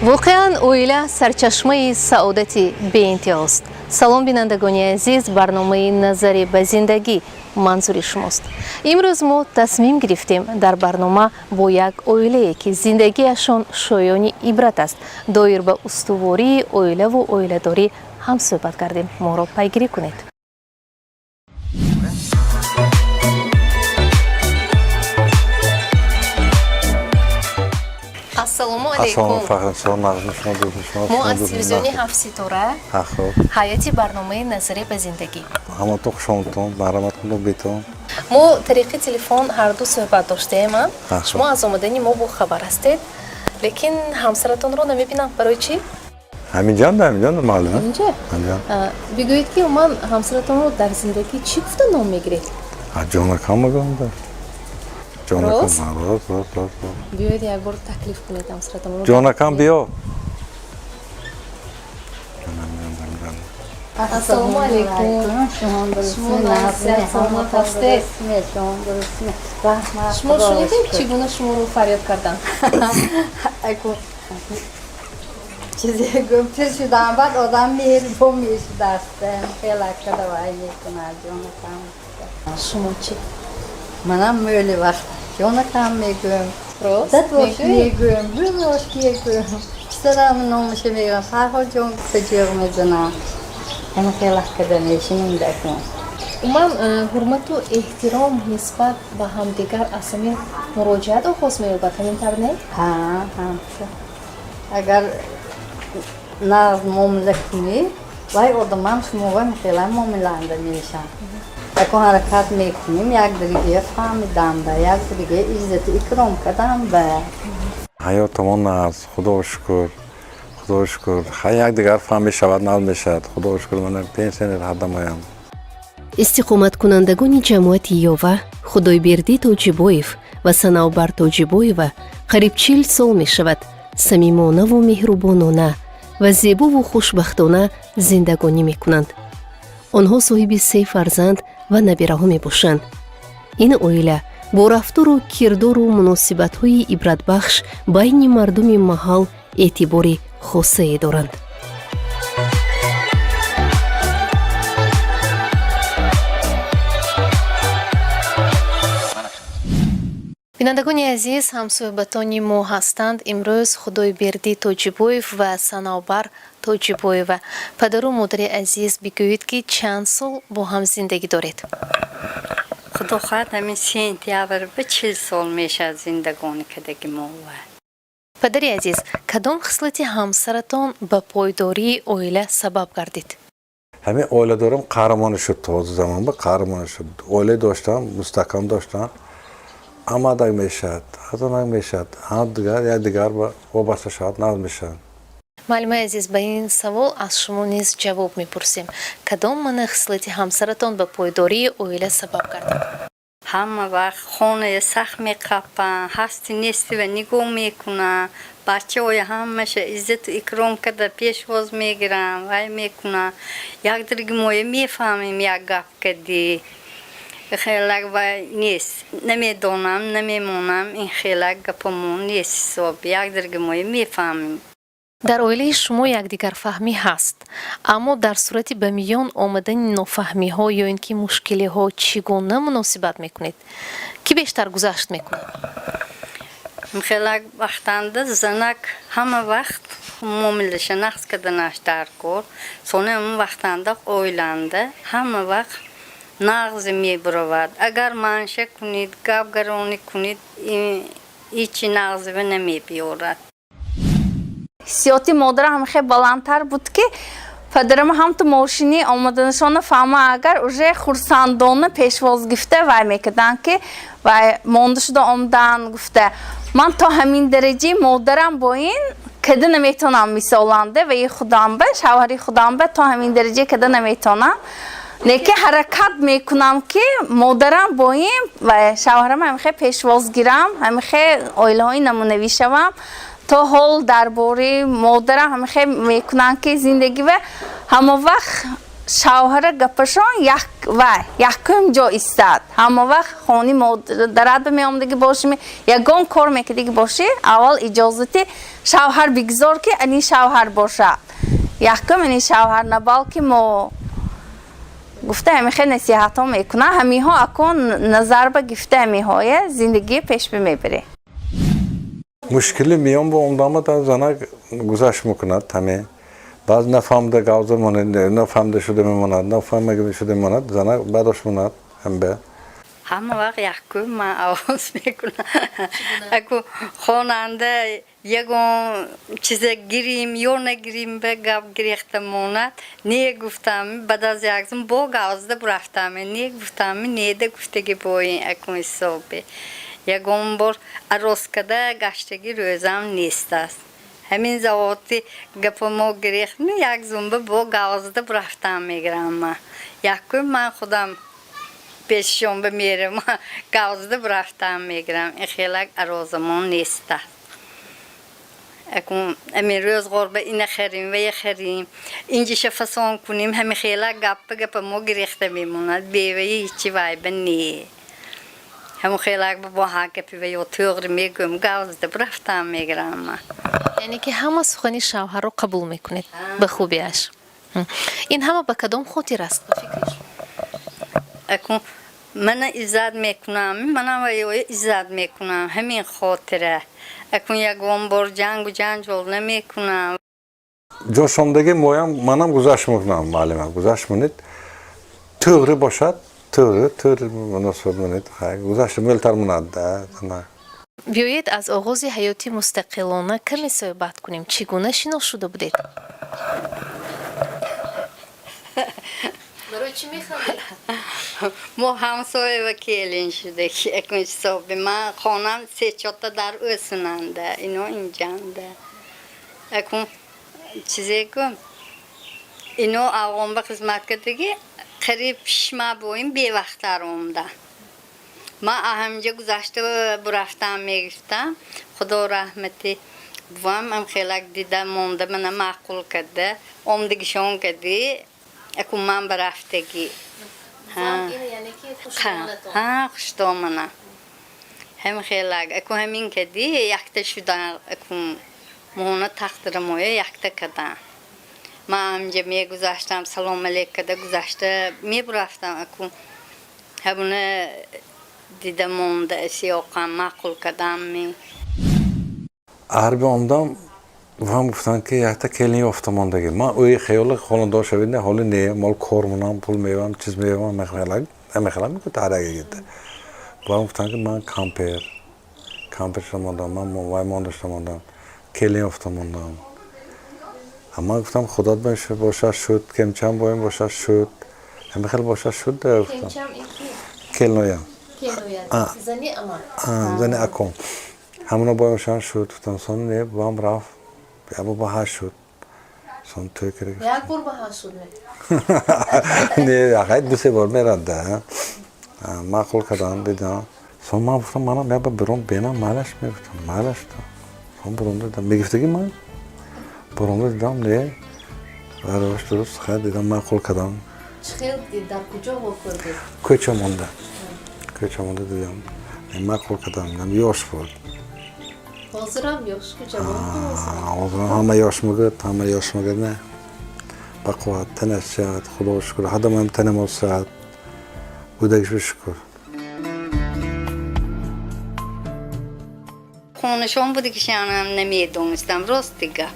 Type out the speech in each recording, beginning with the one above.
Воқеан, оила сарчашмаи саодати беинтиҳост. Салом, бинандагони азиз! Барномаи «Назаре ба зиндагӣ» манзури шумост. Имрӯз мо тасмим гирифтем дар барнома бо як оилае, ки зиндагиашон шоёни ибрат аст, доир ба устувории оилаву оиладорӣ ҳамсӯҳбат кардем. Моро пайгирӣ кунед. Ассалому алайкум. Мо аз телевизиони «Ҳафтситора», ҳайати барномаи «Назаре ба зиндагӣ». Ҳаматон хушомадтон, марҳамат кунед, бетон. Мо тариқи телефон ҳарду суҳбат доштем. Шумо аз омадани мо бохабар ҳастед, лекин ҳамсаратонро намебинам. Барои чӣ? Ҳаминҷанда, ҳаминҷанда, маълум. Ҳаминҷа. Бигӯед, ки умуман ҳамсаратонро дар зиндагӣ чӣ гуфта ном мегиред? Ҷонакам мегӯям. Рост? Рост, рост, рост. Биёед, як бор таклиф кунед ҳамсаратонро. Ҷонакам, биё. Ассалому алайкум. Шумо саломат ҳастед? Шумо шунидед, чӣ гуна шуморо фарёд карданд? Чизе гум, пир шудам, баъд одам меҳрибон мешудааст, хеле кадавай мекунад, ҷонакам. Шумо чӣ? Манам мӯли вақт ҷонакам мегӯям. Рост? Дадош мегӯям, бувош мегӯям, писарам номаша мегӯям, Фарҳодҷон гуфта ҷиғ мезанам. Ҳама хеле када мешинем дакун. Умуман, ҳурмату эҳтиром нисбат ба ҳамдигар аз ҳамин муроҷиат оғоз меёбад, ҳамин тавр не? Ҳа, агар нағз муомила кунӣ, вай одамам шумо вай хеле муомилаанда мешаванд. Якон ҳаракат мекунем, якдиге фаҳмидам ба якдиге, иззату икром кардам ба. Ҳаётамон нағз, худо шукр, худо шукр. Якдигар фаҳм мешавад, нағз мешавад, худо шукр. Мана пенсионер ҳардамоям. Истиқоматкунандагони ҷамоати Ёва Худойбердӣ Тоҷибоев ва Санавбар Тоҷибоева қариб 40 сол мешавад, самимонаву меҳрубонона ва зебову хушбахтона зиндагонӣ мекунанд. Онҳо соҳиби се фарзанд ва набираҳо мебошанд. Ин оила бо рафтору кирдору муносибатҳои ибратбахш байни мардуми маҳал эътибори хосае доранд. Бинандагони азиз, ҳамсӯҳбатони мо ҳастанд имрӯз Худойбердӣ Тоҷибоев ва Санавбар Тоҷибоева. Падару модари азиз, бигӯед, ки чанд сол бо ҳам зиндагӣ доред? Худо хоҳад, ҳамин сентябр ба 40 сол мешавад зиндагонӣ кардаги мо. Падари азиз, кадом хислати ҳамсаратон ба пойдории оила сабаб гардид? Ҳамин оиладорам қаҳрамонӣ шуд, то замон ба қаҳрамонӣ шуд. Оила доштам, мустаҳкам доштам, амадак мешавад, азонак мешавад, ҳам дигар якдигар вобаста шавад, нағз мешавад. Муаллимаи азиз, ба ин савол аз шумо низ ҷавоб мепурсем. Кадом мана хислати ҳамсаратон ба пойдории оила сабаб гардид? Ҳама вақт хоная сахт меқапанд, ҳасти нестива нигоҳ мекунанд, бачаҳоя ҳамаша иззату икром карда пешвоз мегиранд, вай мекунанд. Якдиги моя мефаҳмем, як гап кардӣ, хелак вай нест, намедонам, намемонам, ин хелак гапамон нест, ҳисоб якдиги моя мефаҳмем. Дар оилаи шумо якдигарфаҳмӣ ҳаст, аммо дар сурати ба миён омадани нофаҳмиҳо ё ин ки мушкилиҳо чӣ гуна муносибат мекунед? Кӣ бештар гузашт мекунад? Хелак вақтанда занак ҳама вақт муомилаша нағз карданаш дар кор. Сони ҳамн вақтанда оиланда ҳама вақт нағзе мебуравад. Агар манша кунед, гапгаронӣ кунед, ҳичи нағзева намебиёрад. Ҳиссиёти модарам ҳам хеле баландтар буд, ки падарам ҳамту мошини омаданашона фаҳма, агар уже хурсандона пешвоз гирифта вай мекарданд, ки вай монда шуда омадан гуфта. Ман то ҳамин дараҷаи модарам бо ин када наметавонам мисоланда ва и худамба, шавҳари худамба то ҳамин дараҷа када наметавонам, лекин ҳаракат мекунам, ки модарам бо ин ва шавҳарам ҳамихе пешвоз гирам, ҳамихе оилаҳои намунавӣ шавам. То ҳол дар бораи модарам ҳамихе мекунанд, ки зиндагӣ ва ҳама вақт шавҳара гапашон як вай якум ҷо истад. Ҳама вақт хони модарат ба меомадагӣ бошӣ, ягон кор мекардагӣ бошӣ, аввал иҷозати Шавҳар бигзор, ки ани шавҳар бошад, якум ани шавҳар, на балки мо гуфта, ҳамихе насиҳатҳо мекунад. Ҳамиҳо акун назар ба гифта, ҳамиҳое зиндагӣ пеш мебарем. Мушкили миён бо омдама занак гузашт мекунад. Ҳаме баъз нафаҳмида гавза монад, нафаҳмида шуда мемонад, нафаҳмида шуда мемонад, занак бадош монад ҳамбе. Ҳама вақт якум ман овоз мекунам. Аку хонанда ягон чизе гирим ё нагирим, ба гап гирехта монад. Не гуфтам, баъд аз як зум бо гавзда бурафтам, не гуфтам, неда гуфтаги боин. Акун ҳисобе ягон бор ароз када гаштаги рӯзам нест аст. Ҳамин заводи гапа мо гирехтм, як зумба бо гавзда бурафтам мегирам. Ман якум ман худам пешшонба мерам, гавзда бурафтам мегирам. Ин хелак арозамон нест аст. Акун ами рӯзғор ба ина харим ва я харим, инҷиша фасон кунем, ҳами хелак гаппа гапа мо гирехта мемонад. Беваи ҳичи вайба не, ҳамун хелак бо ҳа гапи ва ё тӯғри мегӯям, гавзда бурафтам мегирам ман. Яъне ки ҳама сухани шавҳарро қабул мекунед ба хубиаш. Ин ҳама ба кадом хотир аст, ба фикри шумо? Акун мана иззат мекунам, манам ва ё иззат мекунам, ҳамин хотира. Акун ягон бор ҷангу ҷанҷол намекунам. Ҷошомдаги моям манам гузашт мекунам. Маълима, гузашт монед, тӯғри бошад, тӯғри тӯғри муносибат монед, гузашт мӯлтар монад. Биёед, аз оғози ҳаёти мустақилона каме суҳбат кунем. Чӣ гуна шинос шуда будед? Барои чӣ механдед? Мо ҳамсоя ва келин шуда. Акун ҳисоби ман хонам се чорта дар ӯсунанда, ино инҷанда. Акун чизе гум, ино афғонба хизмат кардагӣ, қариб шишма боим бевақттар омда. Ман ҳаминҷа гузашта бурафтам мегирифтам. Худо раҳмати бувам ам хелак дида монда, мана маъқул карда омдагишон кади. Акун ман ба рафтагӣ, ҳа, хушдомана ҳам хелак. Акун ҳамин кади якта шуда. Акун моҳона тақдирамоя якта кадан. Ман ҳаминҷа мегузаштам, салом алейк када гузашта мебурафтам. Акун ҳамуна дида монда, сиёқам маъқул кадам. Арби омдам, вам гуфтанд, ки якта келин ёфта мондагӣ. Ман ӯи хаёли хонадор шавид, не, ҳоли не, мол кор монам, пул меёвам, чиз меёвам, намехелам мекунад ҳар як. Вам гуфтанд, ки ман кампер шуда мондам, ман вай монда шуда мондам, келин ёфта мондам. Ман гуфтам, худот бошад, шуд, кемчам боем бошад, шуд, ҳамихел бошад, шуд. Гуфтам, келиноям, зани аком, ҳамуно боем шуд, шуд, гуфтам. Сон не, вам рафт, як бор ба ҳашт шуд, сон тӯй карда. Як бор ба ҳашт шуд? Не, ҳай, ду се бор мерада, маъқул кардам, дидам. Сон ман гуфтам, манам як бор биром бенам, майлаш, мегуфтам, майлаш. Сон буромда дидам, мегифтагӣ, ман буромда дидам, не, равиш дуруст, хай, дидам, маъқул кардам. Чӣ хел, дар куҷо вохӯрдед? Кӯча монда, кӯча монда дидам, маъқул кардам, ёш буд. Ҳозирам ёшку ҷавон? Ҳозирам ҳама ёш мегӯяд, ҳама ёш мегӯяд. Не, ба қувват, танаш сиҳат, худо шукр, ҳадамам танамо сиҳат будагиш, шукр. Хонашон будагишанам намедонистам, рости гап.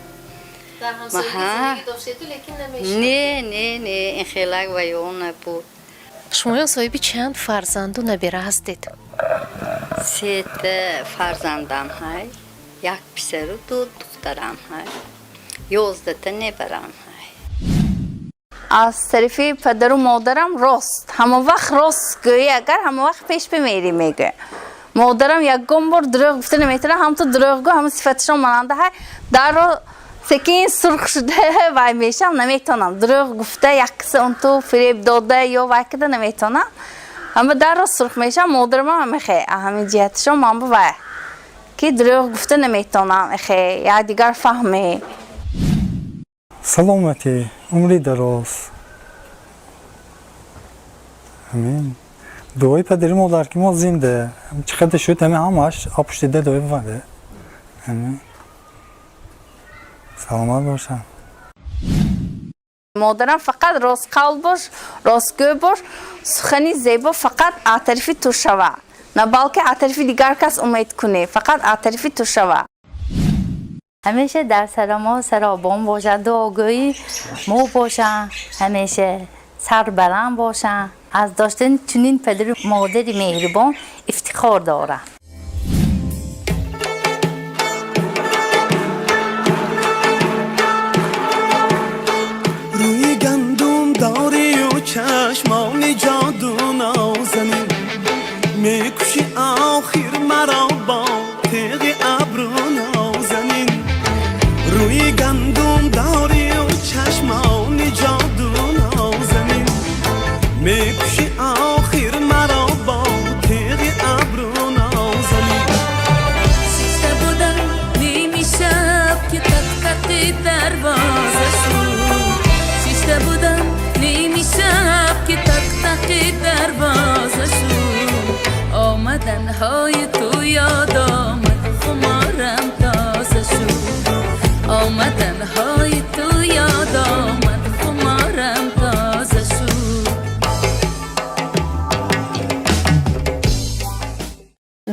Дар ҳамсоягӣ зиндагӣ доштеду, лекин намешинохтед? Не, не, не, ин хелак ваё набуд. Шумоён соҳиби чанд фарзанду набера ҳастед? Сета фарзандам ҳай, як писару ду духтарам ҳай, 11та небарам ҳай. Аз тарафи падару модарам рост, ҳама вақт рост гӯӣ, агар ҳама вақт пеш бимерӣ, мегӯя. Модарам ягон бор дурӯғ гуфта наметавонад, ҳамту дурӯғгӯ, ҳама сифаташон монанда ҳай, дарро секин сурх шуда вай мешавам. Наметавонам дурӯғ гуфта, як киса унту фиреб дода ё вай када наметавонам, ҳама дарро сурх мешавам. Модарамам ҳамихе, ҳамин ҷиҳаташон ман ба вай ки дурӯғ гуфта наметавонам, эхе якдигар фаҳме. Саломатӣ, умри дароз, ҳамин дуои падари модар, ки мо зинда чӣ қадар шуд, ҳамин ҳамаш опуштида дуои баваде, ҳамин. Саломат бошанд. Модарам фақат ростқавл бош, ростгӯй бош, сухани зебо фақат аз тарафи ту шава, на балки аз тарафи дигар кас умед кунӣ, фақат аз тарафи ту шава. Ҳамеша дар сари мо саробон бошад, дуогӯи мо бошанд, ҳамеша сарбаланд бошанд. Аз доштани чунин падару модари меҳрибон ифтихор дорам. Рӯи гандум дорию чашмони ҷоду нозанин, мекуши охир маро бо теғи абру нозанин. Рӯи гандум дорию чашмони ҷоду нозанин, мекуши охир маро бо теғи абру нозанин. Шишта будам ними шаб, ки тақ-тақи дарвоза шуд. Шишта будам ними шаб, ки тақ-тақи дарвоза шуд. Омаданҳои ту ёд омад, хуморам тоза шуд. Омаданҳои ту ёд омад, хуморам тоза шуд.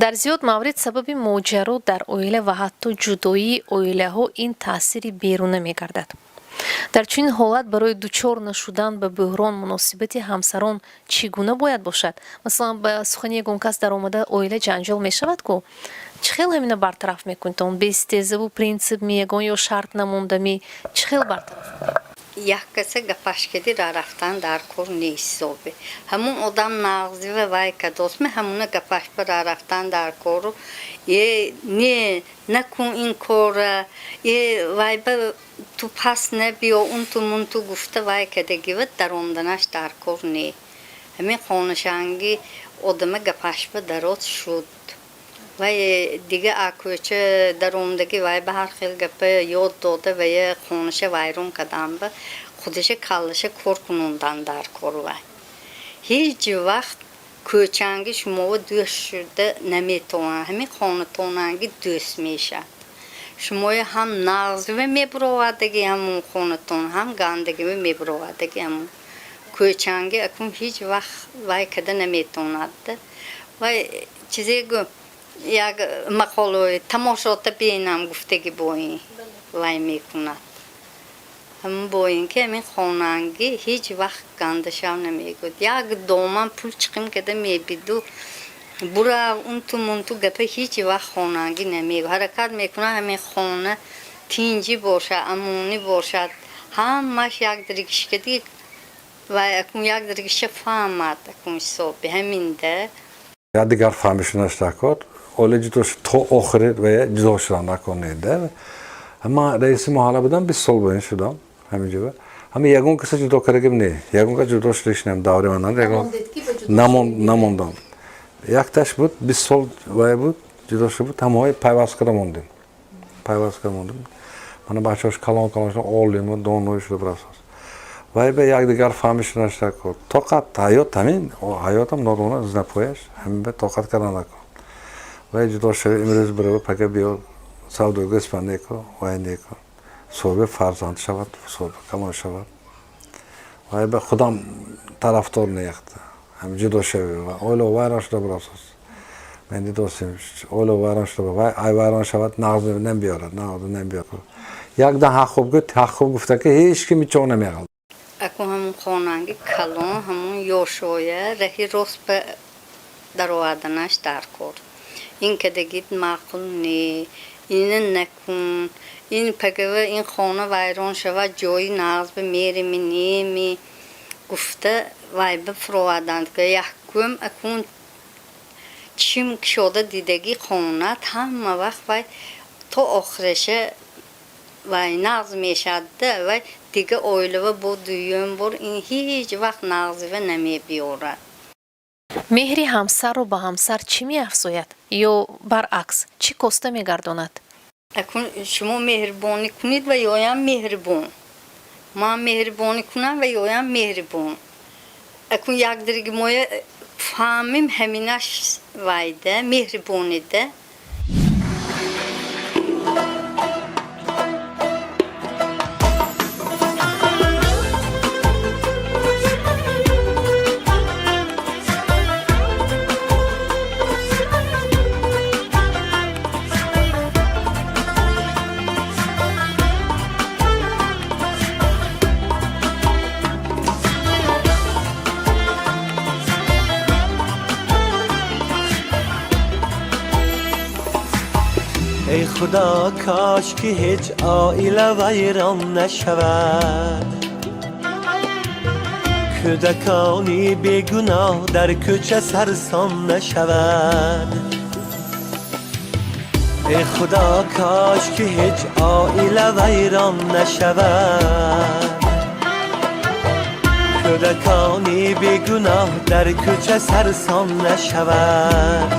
Дар зиёд маврид сабаби моҷаро дар оила ва ҳатто ҷудоии оилаҳо ин таъсири беруна мегардад. Дар чунин ҳолат барои дучор нашудан ба буҳрон муносибати ҳамсарон чӣ гуна бояд бошад? Масалан, ба сухани ягон кас даромада оила ҷанҷол мешавад ку, чӣ хел ҳамина бартараф мекунед? Он бестезаву принсипми, ягон ё шарт намондами, чӣ хел бартараф? Як каса гапаш кеди рафтан дар кор нест. Ҳисобе ҳамун одам нағзива вай кадосме, ҳамуна гапаш ба рафтан дар кору е не накун ин кора, е вай ба ту пас набиё, унту мунту гуфта вай кадагива даромданаш дар кор не. Ҳамин хонашанги одама гапаш ба дароз шуд, вай дига кӯча даромдаги вай ба ҳар хел гапа ёд дода, вая хонаша вайрон кадан ба худаша каллаша кор кунондан дар кор. Вай ҳеҷ вақт кӯчанги шуморо дӯст шуда наметавонад, ҳамин хонатонанги дӯст мешавад. Шумоя ҳам нағзива мебуровардаги ҳамун хонатон, ҳам гандагива мебуровардаги. Ҳамун кӯчанги акун ҳеҷ вақт вай када наметавонад. Вай чизе гӯ, як мақолаи тамошота бинам гуфтаги бо ин вай мекунад. Ҳамун бо ин ки ҳамин хонангӣ ҳеҷ вақт гандашав намегӯяд. Як доман пул чиқим када мебиду бурав, унту мунту гапа ҳеҷ вақт хонангӣ намегӯяд. Ҳаракат мекунад, ҳамин хона тинҷӣ бошад, амонӣ бошад, ҳамаш як диригишкади вай акун як диригиша фаҳмад, акун ҳисоби ҳаминда. Я дигар фаҳмишунаш накор, оила ҷудо то охири ва ҷудо шудан наконеда. Ман раиси маҳалла будам, 20 сол бо ин шудам ҳаминҷо. Ҳама ягон каса ҷудо кардагим не, ягон кас ҷудо шудашнам даври ман ягон намондам. Якташ буд, 20 сол вай буд, ҷудо шуда буд, ҳамаҳои пайваст карда мондем, пайваст карда мондем. Мана бачаҳош калон калон шуда, олиму доно шуда бирасос. Вай ба якдигар фаҳмишунаш накор, тоқат. Ҳаёт ҳамин, ҳаётам нодона знапояш ҳамин, ба тоқат кардан накор. Вай ҷудо шава, имрӯз бирава, пага биё, савдои гӯспанд неко, вай неко, соҳиби фарзанд шавад, соҳиби калон шавад. Вай ба худам тарафдор неяхта ҳам ҷудо шави ва оила вайрон шуда бирасос. Мен дидосем, оила вайрон шуда, вай ай вайрон шавад, нағз намебиёрад, нағз намебиёрад. Якдан ҳақ хуб гуфт, ҳақ хуб гуфта ки ҳеҷ ким ҳеҷ намеғалд. Акун ҳамун хонанги калон, ҳамун ёшоя раҳи рост ба дароварданаш дар кор. Ин кадагит маъқул не, ина накун, ин пагава ин хона вайрон шавад, ҷои нағз ба мереми неми гуфта вай ба фуроварданд. Якум акун чим кушода дидагӣ хонат ҳама вақт вай то охираша вай нағз мешавад. Вай дига оилава бо дуюм бор ин ҳеҷ вақт нағзива намебиёрад. Меҳри ҳамсарро ба ҳамсар чӣ меафзояд ё баръакс чӣ коста мегардонад? Акун шумо меҳрибонӣ кунед ва ёям меҳрибон, ман меҳрибонӣ кунам ва ёям меҳрибон. Акун якдириги моя фаҳмим, ҳаминаш вайда меҳрибонида. Худо, кош ки ҳеҷ оила вайрон нашавад, кӯдакони бегуноҳ дар кӯча сарсон нашавад. Эй Худо, кош ки ҳеҷ оила вайрон нашавад, кӯдакони бегуноҳ дар кӯча сарсон нашавад.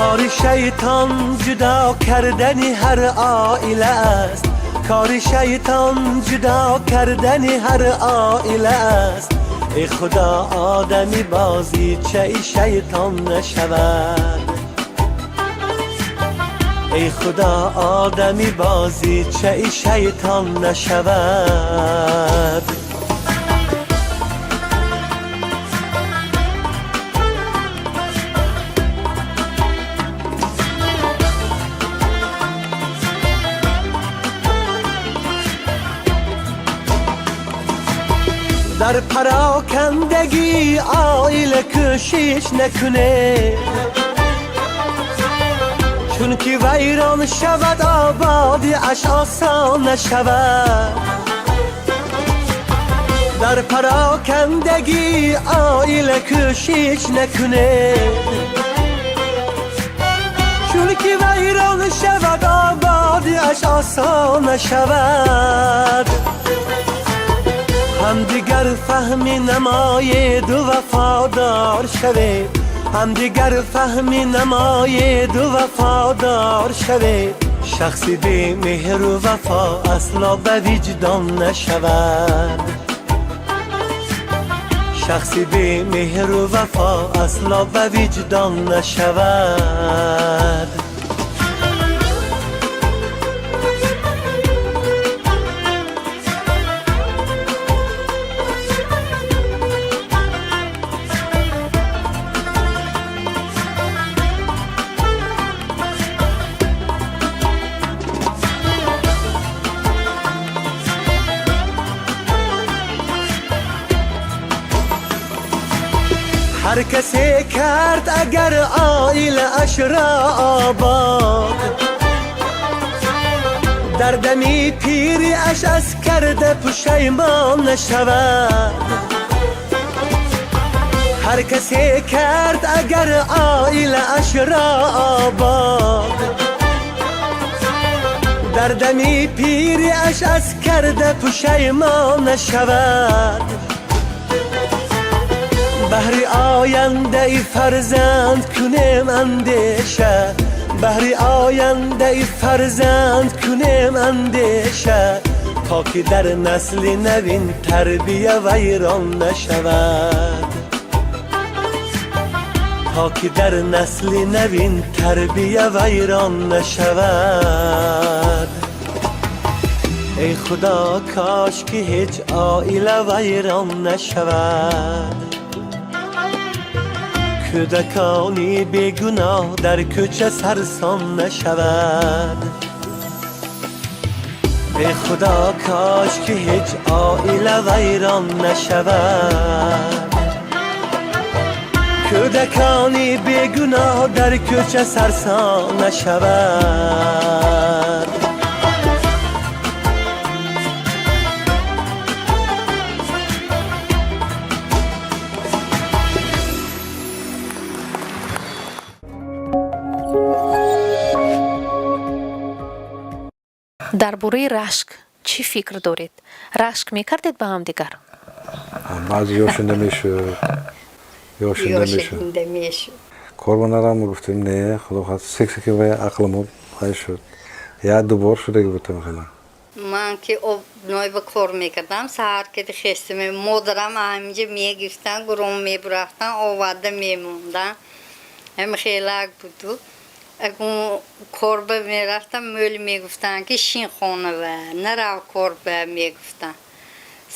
Кори шайтон ҷудо кардани ҳар оила аст, кори шайтон ҷудо кардани ҳар оила аст. Эй Худо, одами бозичаи шайтон нашавад. Эй Худо, одами бозичаи шайтон нашавад. Дар парокандагӣ оила кӯшиш накунед, чунки вайрон шавад ободиаш осон нашавад. Дар парокандагӣ оила кӯшиш накунед, чунки вайрон шавад ободиаш осон нашавад. Ҳамдигар фаҳми намоеду вафодор шавед, ҳамдигар фаҳми намоеду вафодор шавед. Шахси бемеҳру вафо асло ба виҷдон нашавад. Шахси бемеҳру вафо асло ба виҷдон нашавад. Ҳар касе кард агар оилааш ро обод, дар дами пириаш аз карда пушаймон нашавад. Ҳар касе кард агар оилааш ро обод, дар дами пириаш аз карда пушаймон нашавад. Баҳри ояндаи фарзанд кунем андеша, баҳри ояндаи фарзанд кунем андеша, то ки дар насли навин тарбия вайрон нашавад. То ки дар насли навин тарбия вайрон нашавад. Эй Худо, кош ки ҳеҷ оила вайрон нашавад, кӯдакони бегуноҳ дар кӯча сарсон нашавад. Эй Худо, кош ки ҳеҷ оила вайрон нашавад, кӯдакони бегуноҳ дар кӯча сарсон нашавад. Дар бораи рашк чӣ фикр доред? Рашк мекардед ба ҳамдигар? Баъзе ёшинда мешуд, ёшинда мешуд. Корбонарам гуфтем, не, худо хоҳад, сек-секи вай ақлимо ай шуд. Як ду бор шудаги будем хела. Ман ки обнойба кор мекардам, саҳар ки хестам, модарам ҳаминҷа мегирифтан, гуром мебурафтан, оварда мемондан. Ҳам хелак буду. Акун корба мерафтам, мӯл мегуфтанд ки шин хонава, нарав корба мегуфтанд.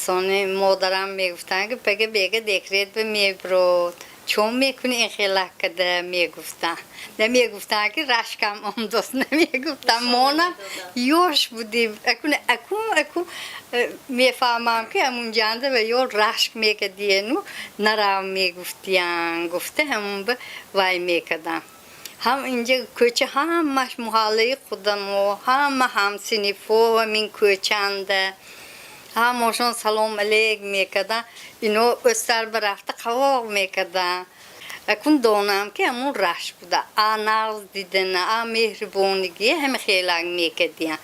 Сони модарам мегуфтанд ки бега бега декрет ба мебурод. Чон мекунӣ ин хелак када мегуфтанд. Намегуфтанд ки рашкам омдост, намегуфтанд. Монам ёш будем. Акун акун акун мефаҳмам ки ҳамунҷанда ва ё рашк мекардиену нарав мегуфтиян, гуфта ҳамун ба вай мекардам. Ҳам инҷа кӯча ҳамаш маҳаллаи худамо, ҳама ҳамсинифо ҳамин кӯчанда. Ҳамашон салом алейк мекардан. Ино ӯстар ба рафта қавоқ мекардан. Акун донам ки ҳамун рашк буда. А нағз дидана, а меҳрибонигӣ ҳами хелак мекардиян.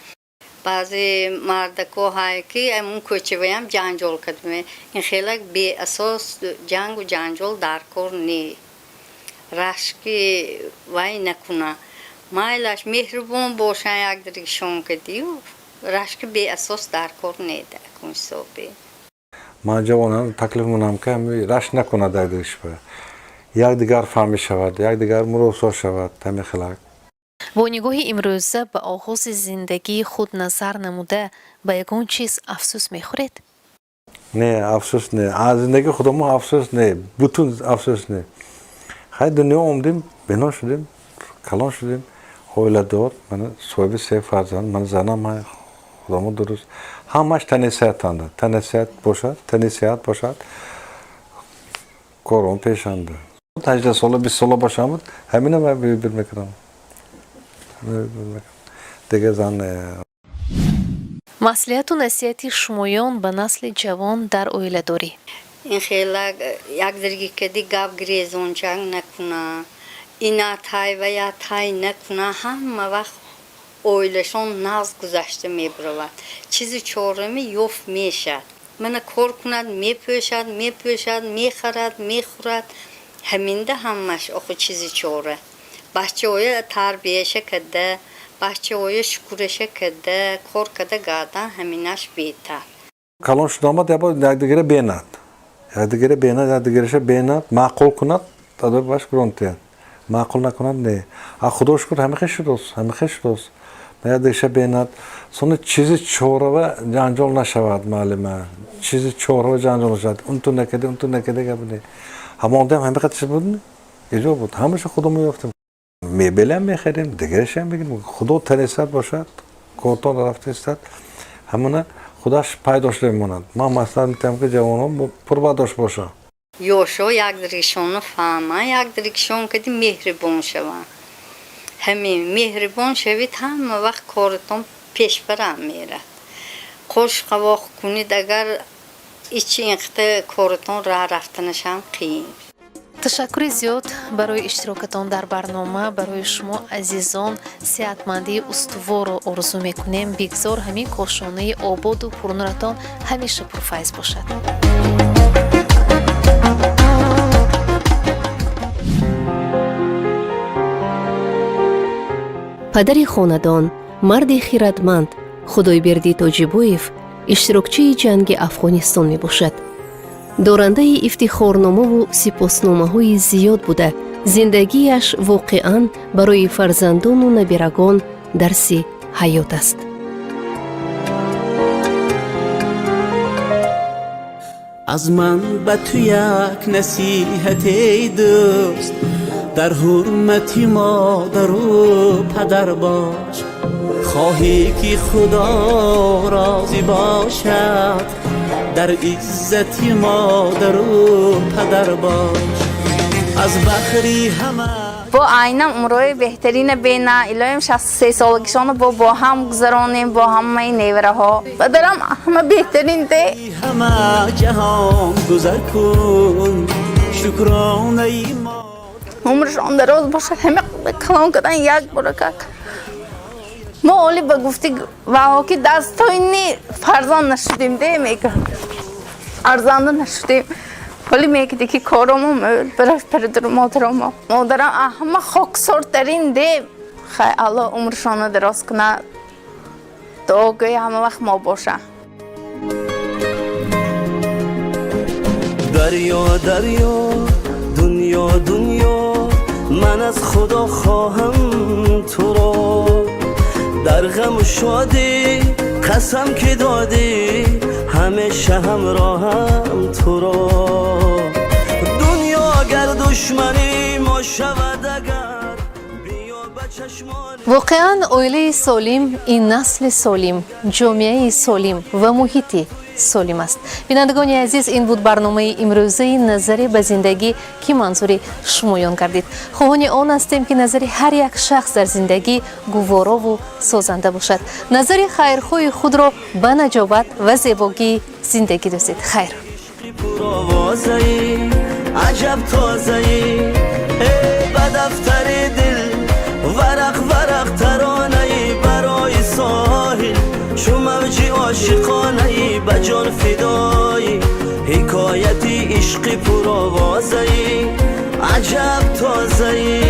Баъзе мардако ҳай ки ҳамун кӯчаваям ҷанҷол кардем. Ин хелак беасос ҷангу ҷанҷол дар кор не. Рашки вай накуна. Майлаш меҳрибон бошан якдигашон кадию рашки беасос дар кор не акун ҳисобе. Ман ҷавонам таклиф мекунам ки рашк накунад якдигашба. Якдигар фаҳмӣ шавад, якдигар муросо шавад, ҳамин хелак. Бо нигоҳи имрӯза ба оғози зиндагии худ назар намуда, ба ягон чиз афсӯс мехӯред? Не, афсӯс не. Аз зиндагии худамо афсӯс не, бутун афсӯс не. Хай, дунё омадем, бино шудем, калон шудем, оиладор, мана соҳиби се фарзанд, ман занам ҳай, худамо дуруст. Ҳамаш тани сеҳатанда. Тани сеҳат бошад, тани сеҳат бошад, корон пешанда. 18 сола, 20 сола бошам буд, ҳамина ман выбор мекардам. Дигар зан не. Маслиҳату насиҳати шумоён ба насли ҷавон дар оиладорӣ? Ин хелак якдиги кади гап гирезончак накуна, ина тай ва я тай накуна, ҳама вақт оилашон нағз гузашта мебаравад. Чизи чорами ёфт мешад. Мана кор кунад, мепӯшад, мепӯшад, мехарад, мехӯрад. Ҳаминда ҳамаш охи чизи чора. Бачаҳоя тарбияша када, бачаҳоя шукураша када, кор када гардан ҳаминаш беҳтар. Калон шуда омад, ябо якдигаре бенад. Якдигаре бенад, якдигареша бенад, маъқул кунад, адо баш гуронтияд. Маъқул накунад не. А худо шукр ҳамихе шудост, ҳамихе шудост. Якдигареша бенад. Сони чизи чорава ҷанҷол нашавад, маълима. Чизи чорава ҷанҷол нашавад. Унту накади, унту накади гап не. Ҳамон ҳамихе чиз буд? Иҷо буд. Ҳамаша худо мо ёфтем. Мебелам мехарем, дигарашам мегирем. Худо танисат бошад, кортон рафта истад. Ҳамона худаш пайдо шуда мемонад. Ман маслиҳат метиҳам ки ҷавонон пурбардошт бошанд. Ёшо якдигашонро фаҳманд, якдигашон кади меҳрибон шаванд. Ҳамин меҳрибон шавед, ҳама вақт коритон пешбарам мерад. Қош қавоқ кунед агар ичи инқита коритон раҳ рафтанашам қиин. Ташаккури зиёд барои иштирокатон дар барнома. Барои шумо азизон сеҳатмандии устуворро орзу мекунем. Бигзор ҳамин кошонаи ободу пурнуратон ҳамеша пурфайз бошад. Падари хонадон, марди хиратманд Худойбердӣ Тоҷибоев иштирокчии ҷанги Афғонистон мебошад. Дорандаи ифтихорномаву сипосномаҳои зиёд буда, зиндагиаш воқеан барои фарзандону набирагон дарси ҳаёт аст. Аз ман ба ту як насиҳат, эй дӯст, дар ҳурмати модару падар бош. Хоҳӣ ки Худо розӣ бошад, дар иззати модару падар бош. Аз баҳри ҳама Бо айнам умрои беҳтарина бена, илоҳим 63 солагишонро бо ҳам гузаронем, бо ҳамаи невараҳо. Падарам ҳама беҳтарин де. Ҳама ҷаҳон гузар кун, шукронаи мо. Умршон дароз бошад, ҳама калон кардан як боракак. Мо оли ба гуфти ваҳо ки дастҳои фарзанд нашудем де мега. Арзанда нашудем. Ҳоли мегиди ки коромо мӯл барои падару модаромо. Модарам ҳама хоксортарин де. Хай Аллоҳ умршонро дароз кунад. Дуогӯи ҳама вақт мо боша. Дарё дарё, дунё дунё, ман аз Худо хоҳам туро. Дар ғаму шодӣ қасам ки додӣ, ҳамеша ҳамроҳам туро. Дунё гар душмани мо шавад агар, биё ба чашмон. Воқеан, оилаи солим ин насли солим, ҷомеаи солим ва муҳити Солим аст. Бинандагони азиз, ин буд барномаи имрӯзаи «Назаре ба зиндагӣ», ки манзури шумоён гардид. Хоҳони он ҳастем, ки назари ҳар як шахс дар зиндагӣ гуворову созанда бошад. Назари хайрхоҳи худро ба наҷобат ва зебогии зиндагӣ дӯзед. Хайр. Пуровозаи аҷаб тозаи, ба дафтари дил варақ варақ таронаи, барои соҳил чу мавҷи ошиқонаи, ба ҷон фидои ҳикояти ишқи пуровозаи аҷаб тозаи.